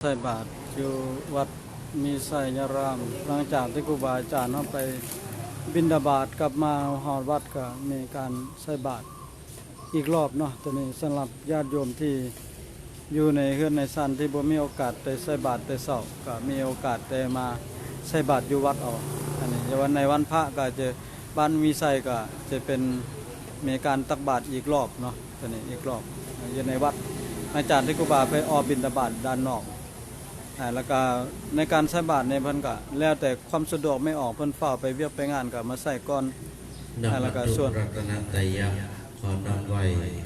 ໃສ່ບາດຢູ່ວັດມີໄຊຍາຣາມ ຫຼັງຈາກທີ່ຄູບາອາຈານເຮົາໄປບິນທະບາດກັບມາຮອດວັດ ກໍມີການໃສ່ບາດອີກລອບເນາະ. ຕົວນີ້ສຳລັບຍາດໂຍມທີ່ຢູ່ໃນເຮືອນໃນຊານທີ່ບໍ່ມີໂອກາດໄດ້ໃສ່ບາດແຕ່ເຊົ້າ ກໍມີໂອກາດໄດ້ມາໃສ່ບາດຢູ່ວັດເອົາ. ອັນນີ້ ແຕ່ວ່າໃນວັນພະກໍຈະ ບ້ານມີໄຊກໍຈະເປັນ ມີການຕັກບາດອີກລອບເນາະ. ຕົວນີ້ອີກລອບ ຢູ່ໃນວັດ ຫຼັງຈາກທີ່ຄູບາໄປອອກບິນທະບາດດ້ານນອກ ອ່າ ແລ້ວກໍໃນການໃສ່ບາດນີ້ ເພິ່ນກໍແລ້ວແຕ່ຄວາມສະດວກ ແມ່ອອກເພິ່ນຟ້າວໄປວຽກໄປງານ ກໍມາໃສ່ກ່ອນ ອ່າ ແລ້ວກໍສ່ວນ ນຳວັດຖຸລັດຕະນະໄຕຍະ ຂໍນ້ອມໄຫວ້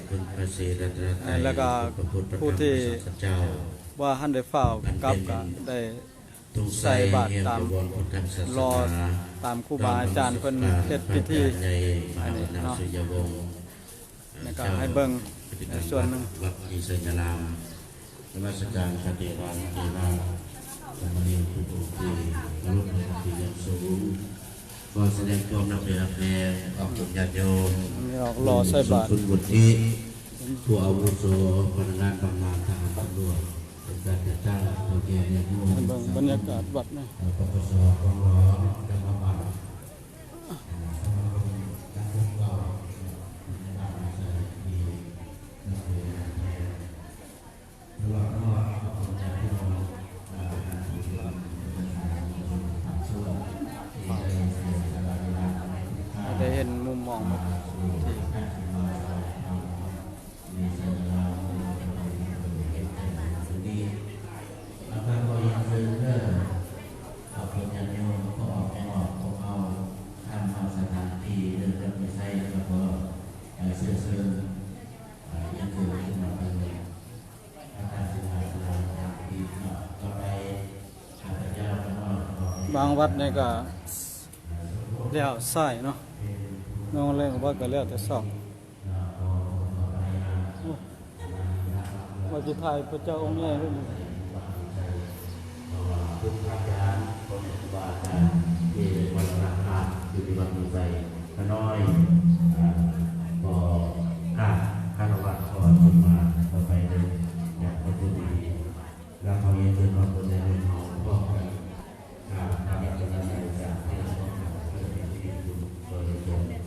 ຄຸນພະສີລັດຕະນະໄຕ ອ່າ ແລ້ວກໍ ຄຸນພະພຸດພະທຳ ຜູ້ທີ່ ພະສັງຄະເຈົ້າ ບໍ່ທັນໄດ້ຟ້າວກັບ ອັນເປັນ ກໍໄດ້ ໃສ່ບາດຕາມລໍຕາມຄູບາອາຈານເພິ່ນເຮັດພິທີ ອັນນີ້ເນາະ ແລ້ວກໍໃຫ້ເບິ່ງໃນສ່ວນໜຶ່ງ ວັດມີໄຊຍາຣາມ ນະມັດສະການພະເຖລະເຖລະ ສາມະເນນທຸກອົງທີ່ເຄົາລົບໃນທຳທີ່ຢ່າງສູງ ຂໍສະແດງຄວາມຮັກແພງຂອບຄຸນຍາດໂຍມ ອັນນີ້ອອກລໍໃສ່ບາດ ສຸນວຸດທິ ຜູ້ອາວຸໂສ ພະນັກງານບຳນານ ທະຫານ ຕຳຫຼວດ ເປັນການຈັດຕັ້ງເທົ່າແກ່ຍາດໂຍມ ໃຫ້ເບິ່ງບັນຍາກາດວັດນະ ປກສ ຂອງຫຼວງຈຳປາສັກ ສະມາຄົມສັງຄົມເກົ່າ ໃນບ້ານໃສ່ທີ່ນຳເລີຍ ຕະຫຼອດຮອດ ໄດ້ເຫັນມຸມມອງໝົດທີ່ ບາງວັດນີ້ກໍແລ້ວສາຍເນາະ ນ້ອງແລງວັດກໍແລ້ວແຕ່ເຊົ້າ ໂອ້ ວ່າຊິຖ່າຍພະເຈົ້າອົງໃຫຍ່ເລີຍນີ້ ເພາະວ່າຄູບາອາຈານ ພໍ່ແມ່ຄູບາອາຈານທີ່ໄດ້ມລະນະພາບຢູ່ທີ່ວັດມີໄຊ ຂ້ານ້ອຍ ອ່າ ຂໍກາບຄາລະວະ ຂໍອະນຸໂມທນາຕໍ່ໄປເດີ ຢາກປະຊຸມພິທີ ແລ້ວຂໍຮຽນເຊີນພວກໃຫຍ່ເຮົາພ້ອມກັນ ອ່າ ກາບຄາລະວະ ສາທຸ ເພື່ອເປັນສິລິມຸງຄຸນ ຂໍຮຽນເຊີນ.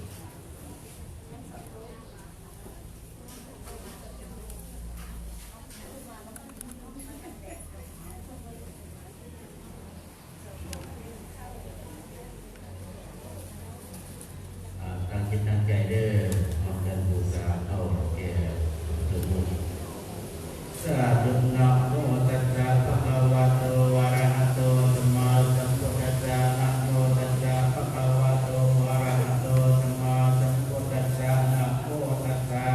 ຕັ້ງຈິດຕັ້ງໃຈເດີ ພ້ອມກັນບູຊາເຂົ້າແກ່ເທິງມຸ້ງ ສາທຸ ນະໂມຕັດສະ ພະຄະວະໂຕ ອະລະຫະໂຕ ສຳມາສຳພຸດທັດສະ ນະໂມຕັດສະ ພະຄະວະໂຕ ອະລະຫະໂຕ ສຳມາສຳພຸດທັດສະ ນະໂມຕັດສະ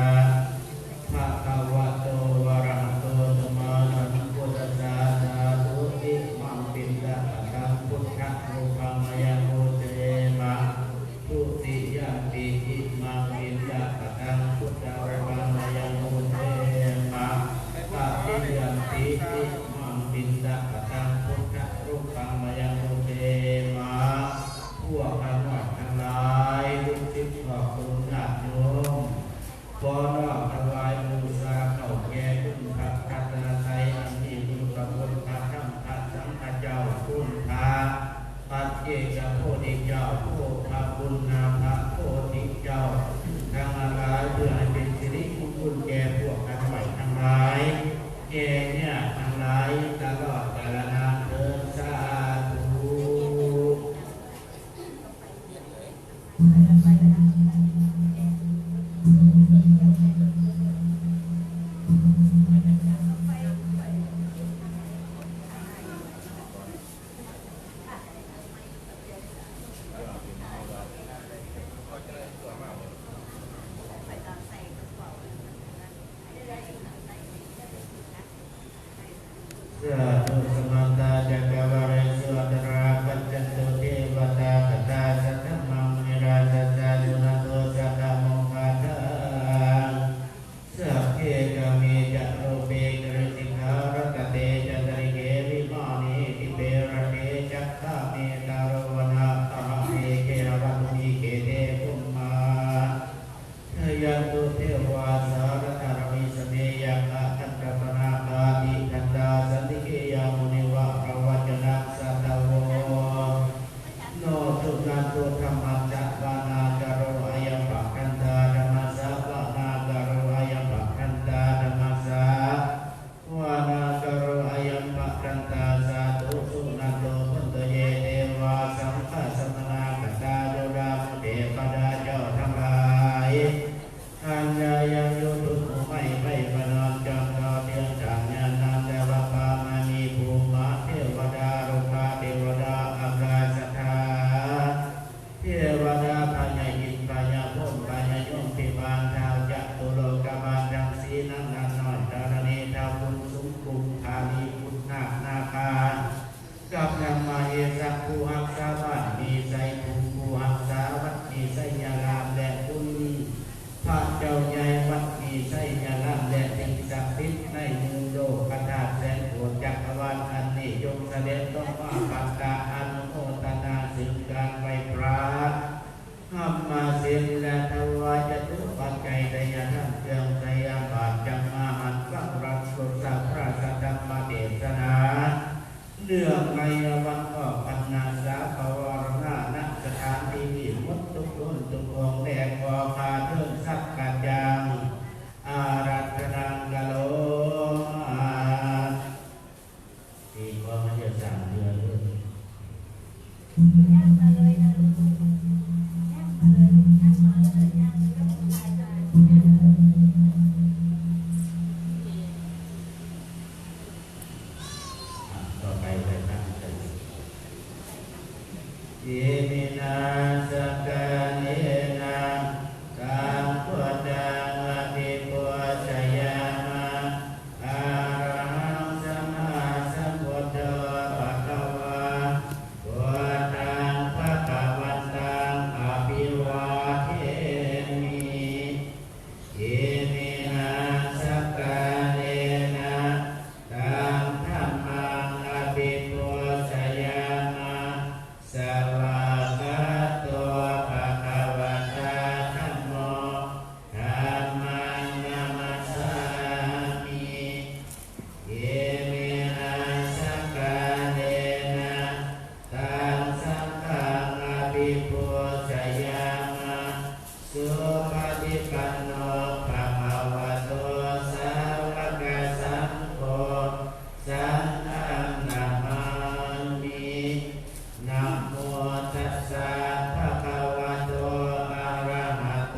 ພະຄະວະໂຕ ອະລະຫະໂຕ ສຳມາສຳພຸດທັດສະ ສາທຸ ອິມັງ ປິນຕະປະຕັງ ພຸດທະຮູປັງ ມາຍັງ ອຸເທມະ ທຸຕິຍຳປິ ອິມັງ ປິນຕະປະຕັງ ພຸດທະຮູປັງ ມາຍັງ ອຸເທມະ ຕະຕິຍຳປິ ອິມັງ ປິນຕະປະຕັງ ພຸດທະຮູປັງ ມາຍັງ ອຸເທມະ ພວກຂ້ານ້ອຍທັງຫຼາຍ ລູກສິດຂອບຄຸນຍາດໂຍມ ຂໍນ້ອມຖວາຍບູຊາເຂົ້າແກ່ຄຸນພະລັດຕະນະໄຕ ອັນມີຄຸນພະພຸດ ພະທຳ ພະສັງຄະເຈົ້າ ຄຸນພະປັດເຈກະໂພທິເຈົ້າ ຜູ້ພະບຸນນາພະໂພທິເຈົ້າທັງຫຼາຍ ເພື່ອໃຫ້ເປັນສິລິມຸງຄຸນແກ່ພວກຂ້ານ້ອຍທັງຫຼາຍ ແກ່ຍາດທັງຫຼາຍ ຕະຫຼອດກາລະນານເທີນ ສາທຸ. สาธุ สะมันตะ จักกะวาเลสุ อัตตะรา กัจจันตุ เทวะตา คาถา สัทธัมมัง มุนิราชะ สาธุ นะโม สะกะมงคาทา สัพเพ กาเม จะ รูปะ กะลิงสิขะ รัตะเต จะ ตะลิเก วิมาเน ทิเป รัตเต จะ คาเม ตะโร วะนะ ตะหะเม เกหะวะตุ มีเข เต ภุมมา ทะยังตุ เทวา สาระธะ ระวิสะเม ยักขะ ขันธะ ปะนาคา ติขันธา สันติเกยา ສະເດັດລົງມາປັດຕະອະນຸໂມທະນາເຊິ່ງການໄຫວ້ພະ ທຳມະສິນ ແລະ ຖວາຍຈະຕຸປັດໄຈໄຕຍະທຳເຄື່ອງໃສ່ອາບາດ ຈັ່ງມາຫັນຟັງຮັບສົດສະພະທຳມະເທດສະນາ ເນື່ອງໃນວັນອອກພັນນາສາຂະວາລະນານະສະຖານທີ່ນີ້ໝົດທຸກຄົນທຸກອົງ ແລະ ຂໍຂ້າເທີນສັກກະຈັງອາລັດຖະນັງກະໂລມາ ທີ່ຂໍມາເຮັດສ້າງເທື່ອເດີ. ອ່ະ ຕໍ່ໄປໄປທາງ ອິມິນາ ສະກາເລນະ ຕັງ ພຸດທັງ ອະພິປູຊະຍາມະ ອະລະຫັງ ສຳມາສຳພຸດໂທ ພະຄະວາ ພຸດທັງ ພະຄະວັນຕັງ ອະພິວາເທມິ ອິມິນາ ສະກາເລນະ ຕັງ ທຳມັງ ອະພິປູຊະຍາມະ ສະວາກາໂຕ ພະຄະວະຕາ ທຳໂມ ທຳມັງ ນະມັດສາມິ ອິມິນາ ສະກາເລນະ ຕັງ ສັງຄັງ ອະພິປູຊະຍາມະ ສຸປະຕິປັນໂນ ພະຄະວະໂຕ ສາວະກະສັງໂຄ ສັງຄັງ ນະມາມິ ນະໂມຕັດສະ ພະຄະວະໂຕ ອະລະຫະໂຕ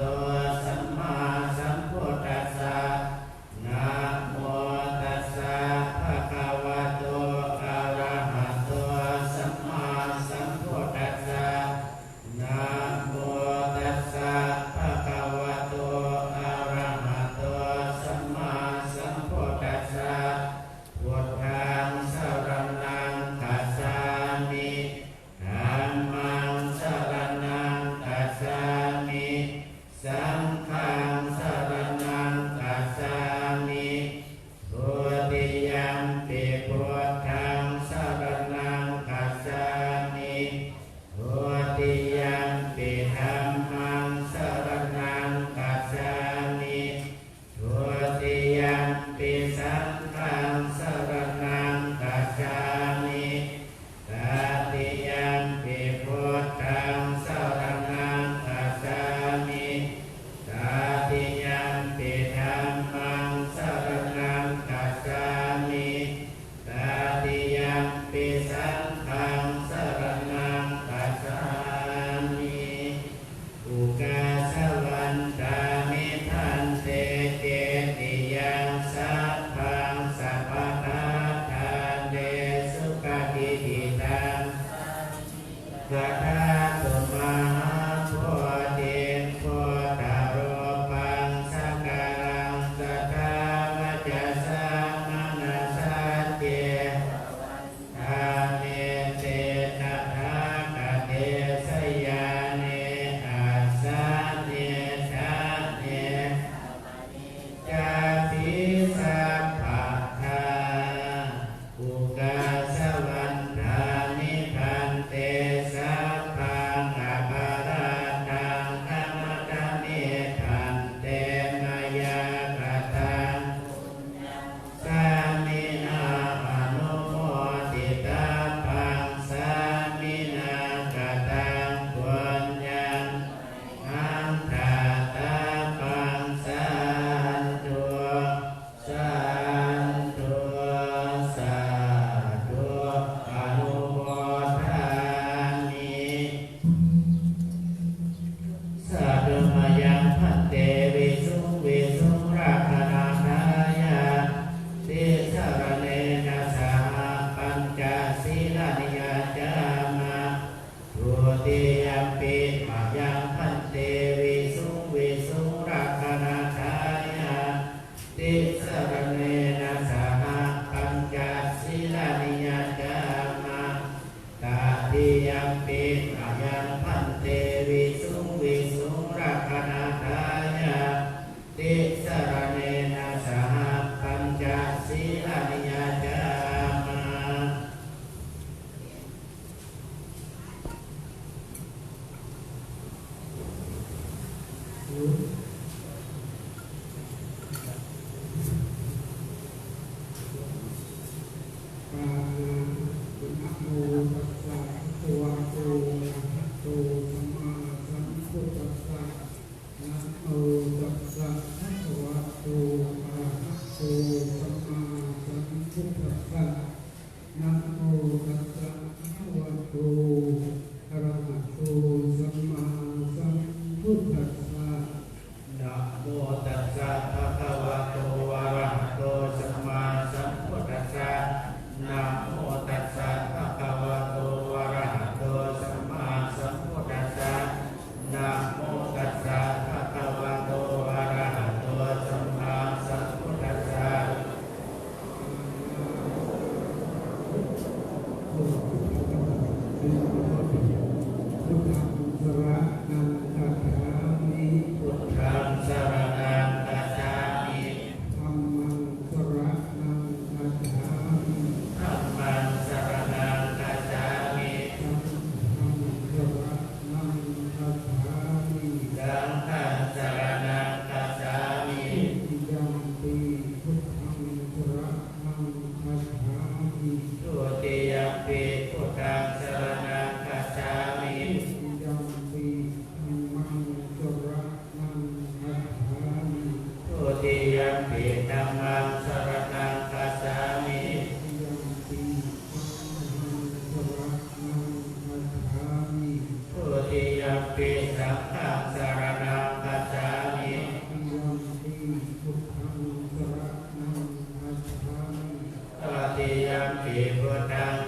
ສຳມາສຳພຸດທັດສະ ນະໂມຕັດສະ ພະຄະວະໂຕ ອະລະຫະໂຕ ສຳມາສຳພຸດທັດສະ ນະໂມຕັດສະ ພະຄະວະໂຕ ອະລະຫະໂຕ ສຳມາສຳພຸດທັດສະ ພຸດທັງ ສະລະນັງ ຄັດສາມິ ທຳມັງ ສະລະນັງ ຄັດສາມິ ສັງຄັງ ສະລະນັງ ຄັດສາມິ ທຸຕິຍຳປິ ພຸດທັງ ສະລະນັງ ຄັດສາມິ ທຸຕິຍຳປິ ທຳມັງ ສະລະນັງ ຄັດສາມິ ທຸຕິຍຳປິ ສັງຄັງ ສະລະນັງ ຄັດສາມິ ຕະຕິຍຳປິ ພຸດທັງ ສະລະນັງ ຄັດສາມິ ຕະຕິຍຳປິ ທຳມັງ ສະລະນັງ ຄັດສາມິ ຕະຕິຍຳປິ ສັງຄັງ ສະລະນັງ ຄັດສາມິ ອຸກາສະວັນທາມິ ພັນເຕ ເຈຕິຍັງ ສັບພັງ ສັບພະທາທາເນ ສຸກະຕິທິຕັງ ກະທາຕຸມະຫາໂພທິງ ພຸດທະຮູປັງ ສັກກາລັງ ສັດທາວະຈະສາ ມະນະສາ ເຈ ທາເນ ເຕ ຕະຖາຄະເຕ ຊະຍາເນ ອາສະເນ ທະເນ ຈາປິ ສັບພະທາ ອຸກາສະວັນທາມິ ພັນເຕ ສັບພັງ ອະປະລາທັງ ຂະມະຕະເມ ພັນເຕ ມະຍາກະຕັງ ສາມິນາ ອະນຸໂມທິຕາພັງ ສາມິນາ ກະຕັງ ປຸນຍັງ ມັງທາຕາພັງ ສາທຸ ສາທຸ ສາທຸ ອະນຸໂມທາມິ ສາທຸມະຍັງ ພັນເຕ ວິສຸງ ວິສຸງ ລັກຂະນາທາຍາ ຕິສະລະເນນະ ສະຫະ ປັນຈະ ສີລານິ ຍາຈາມະ ທຸຕິຍຳປິ ມະຍັງ ພັນເຕ ວິສຸງ ວິສຸງ ລັກຂະນາທາຍາ ຕິສະລະເນນະ ສະຫະ ປັນຈະ ສີລານິ ຍາຈາມະ ຕະຕິຍຳປິ ມະຍັງ ພັນເຕ ວິສຸງ ວິສຸງ ລັກຂະນາທາຍາ ຕິສະລະເນນະ ສະຫະ ປັນຈະ ສີລານິ ຍາຈາມະ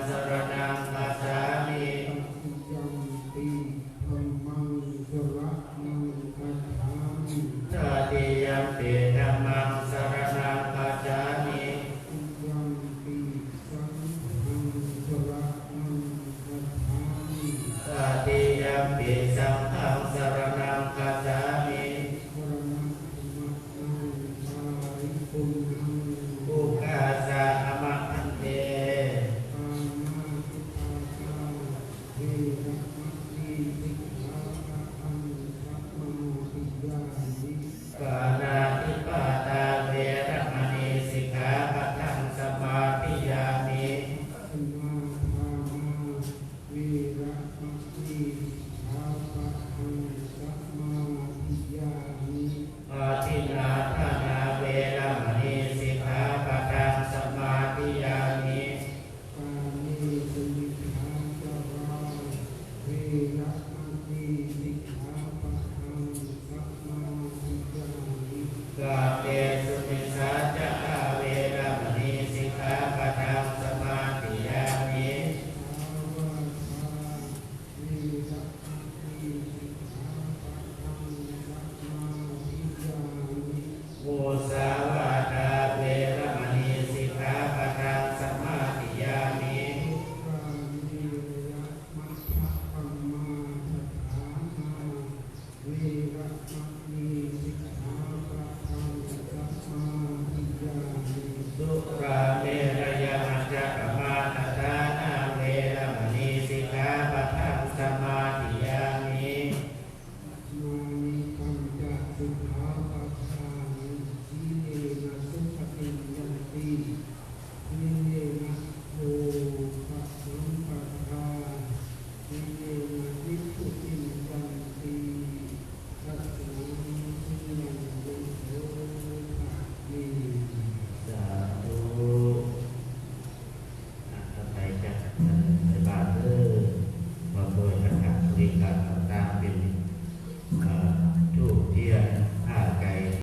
सरणं गच्छामि। Tatiyampi dhammaṃ saraṇaṃ gacchāmi. Tatiyampi dhammaṃ saraṇaṃ gacchāmi. Tatiyampi saṅghaṃ saraṇaṃ gacchāmi. Tatiyampi saṅghaṃ saraṇaṃ gacchāmi. Tisaraṇagamanaṃ paripuṇṇaṃ. Ukāsa mama bhante. Pāṇātipātā veramaṇī sikkhāpadaṃ samādiyāmi. Pāṇātipātā veramaṇī sikkhāpadaṃ samādiyāmi. Adinnādānā veramaṇī sikkhāpadaṃ samādiyāmi. Adinnādānā veramaṇī sikkhāpadaṃ samādiyāmi. Kāmesu micchācārā veramaṇī sikkhāpadaṃ samādiyāmi. Kāmesu micchācārā veramaṇī sikkhāpadaṃ samādiyāmi. Musāvādā veramaṇī sikkhāpadaṃ samādiyāmi. Musāvādā veramaṇī sikkhāpadaṃ samādiyāmi. Surāmerayamajjapamādaṭṭhānā veramaṇī sikkhāpadaṃ samādiyāmi. Surāmerayamajjapamādaṭṭhānā veramaṇī sikkhāpadaṃ samādiyāmi. Imāni pañca sikkhāpadāni. Sīlena sugatiṃ yanti, sīlena bhogasampadā, sīlena nibbutiṃ yanti, tasmā sīlaṃ visodhaye. ສາທຸ. ອ່ະ ຕໍ່ໄປຈະໃສ່ບາດເດີ ພ້ອມດ້ວຍພັດທະບໍລິການ.